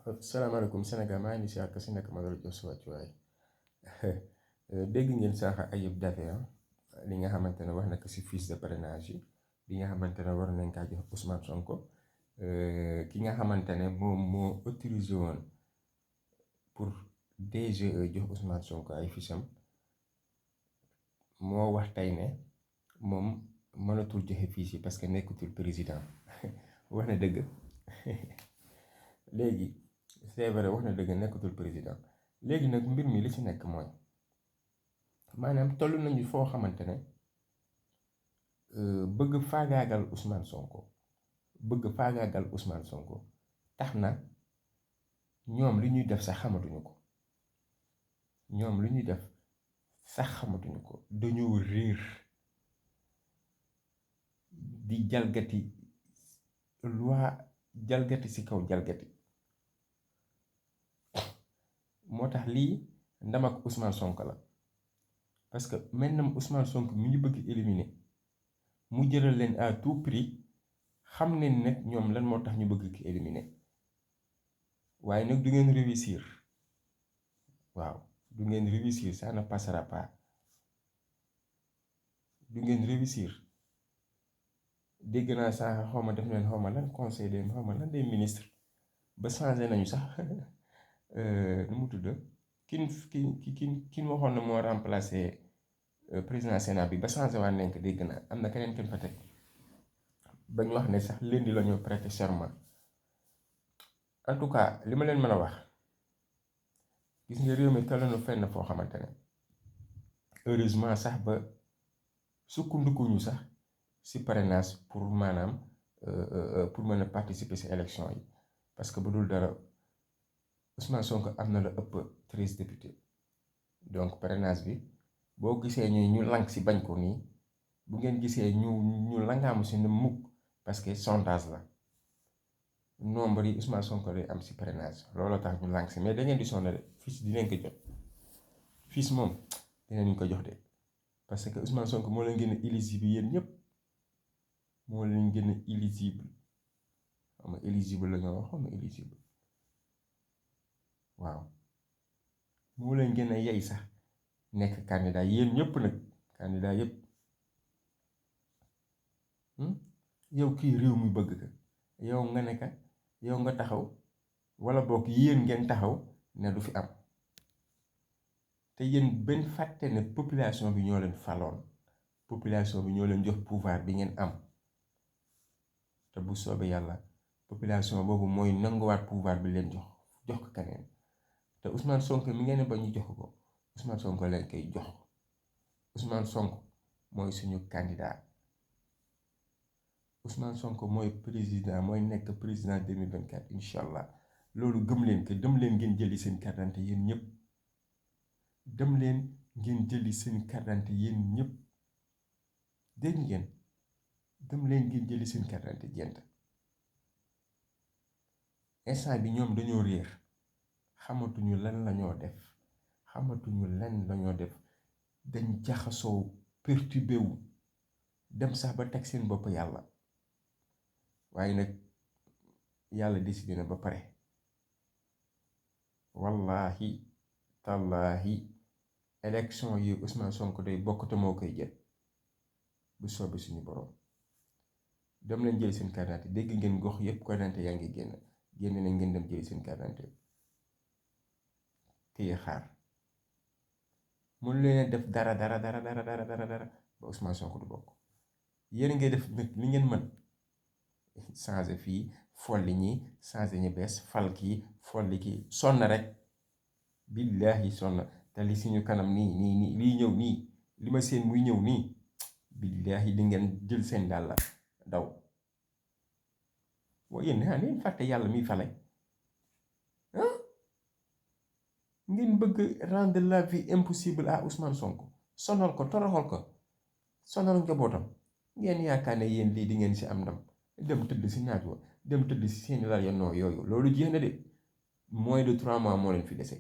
salaamaaleykum Sénégal maa ngi si àgg si nekk ma doon jox sa wàccuwaay dégg ngeen sànq Ayib Daffé li nga xamante ne wax na ko si fiche de parrainage yi bi nga xamante ne war nañ kaa jox Ousmane Sonko ki nga xamante ne moom moo autorisé woon pour DGE jox Ousmane Sonko ay fiche am moo wax tey ne moom mënatul joxe fiche yi parce que nekkatul président wax na dëgg léegi. c'est vrai wax na dëgg nekkatul président léegi nag mbir mi li ci nekk mooy maanaam toll nañu foo xamante ne bëgg faagaagal Ousmane Sonko tax na ñoom li ñuy def sax xamatuñu ko dañoo réer di jalgati loi jalgati ci kaw jalgati. moo tax lii ndam ak Ousmane Sonko la parce que maintenant Ousmane Sonko mi ñu bëgg éliminer mu jëral leen à tout prix xam ne nag ñoom lan moo tax ñu bëgg ki éliminer waaye nag du ngeen réussir waaw du ngeen réussir ça ne passera pas du ngeen réussir dégg naa sax xawma def leen xawma lan conseil des xawma lan des ministres ba changé nañu sax nu mu tudd kin waxoon na moo remplacé président Sénat bi ba changé waat nañ ko dégg naa am na keneen kenn fa teg bañ wax ne sax lundi la ñu prêter serment en tout cas li ma leen mën a wax gis nga réew mi toll na fenn foo xamante ne heureusement sax ba sukkandiku sax si parrainage pour maanaam pour mën a participer si élection yi parce que bu dul dara Ousmane Sonko am na la ëpp 13 députés donc parrainage bi boo gisee ñu lank si bañ ko nii bu ngeen gisee ñu langaamu si ne mukk parce que sondage la nombre yi Ousmane Sonko lay am si parrainage looloo tax ñu lank si mais da ngeen di sonn de fiche dinañ ko jot fiche moom dinañ ko jox de parce que Ousmane Sonko moo leen gën a éligible yéen ñëpp moo leen gën a éligible xam nga éligible la ñoo wax xam nga éligible. waaw moo leen gën a yey sax nekk candidat yéen ñëpp nag candidat yëpp yow kii réew mi bëgg ka yow nga ne ka yow nga taxaw wala boog yéen ngeen taxaw ne du fi am te yéen benn fàtte ne population bi ñoo leen faloon population bi ñoo leen jox pouvoir bi ngeen am te bu soobee yàlla population boobu mooy nanguwaat pouvoir bi leen jox ko keneen. te Ousmane Sonko mi ngeen ba ñu jox ko Ousmane Sonko leen koy jox Ousmane Sonko mooy suñu candidat Ousmane Sonko mooy président mooy nekk président 2024 incha allah loolu gëm leen que dem leen ngeen jëli seen carte d'identité yéen ñëpp dem leen ngeen jëli seen carte d'identité yéen ñëpp dégg ngeen dem leen ngeen jëli seen carte d'identité jent instant bi ñoom dañoo réer. xamatuñu lan lañoo def dañ jaxasoo perturbé wu dem sax ba teg seen bopp yàlla waaye nag yàlla décidé na ba pare wallahi tallahi élection yi Ousmane Sonko day bokk te moo koy jël bu soobee suñu borom dem leen jël seen carte d'identité dégg ngeen gox yépp carte d'identité yaa ngi génn nañ ngeen dem jël seen carte d'identité téye xaar mënu leen def dara ba Ousmane Sonko du bokk yéen ngay def nag li ngeen mën changé fii folli ñi changé ñi bees fal kii folli kii sonn rek billaahi sonn te li suñu kanam nii liy ñëw nii li ma seen muy ñëw nii billaahi di ngeen jël seen dàll daw waaye yéen neen fàtte yàlla miy fale ngeen bëgg rendre la vie impossible à Ousmane Sonko sonal ko toroxal ko sonal njabootam ngeen yaakaar ne yéen lii di ngeen si am ndam dem tëdd si naaj wa dem tëdd si seeni lal ya noo yooyu loolu jeex na de moins de 3 mois moo leen fi dese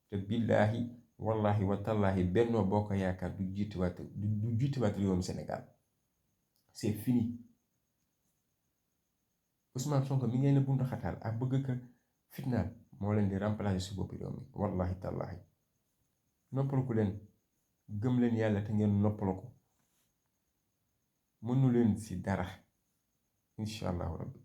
te billaahi wallahi wa tallaahi Benno Bokk Yaakaar du jiitiwaat réewum Sénégal c'est fini Ousmane Sonko mi ngeen bundu xataal ak bëgg ka fitnaal moo leen di remplacer si boppi réew mi wallahi tallahi noppalku leen gëm leen yàlla te ngeen noppalu ko mënu leen si dara incha allahu rabbi.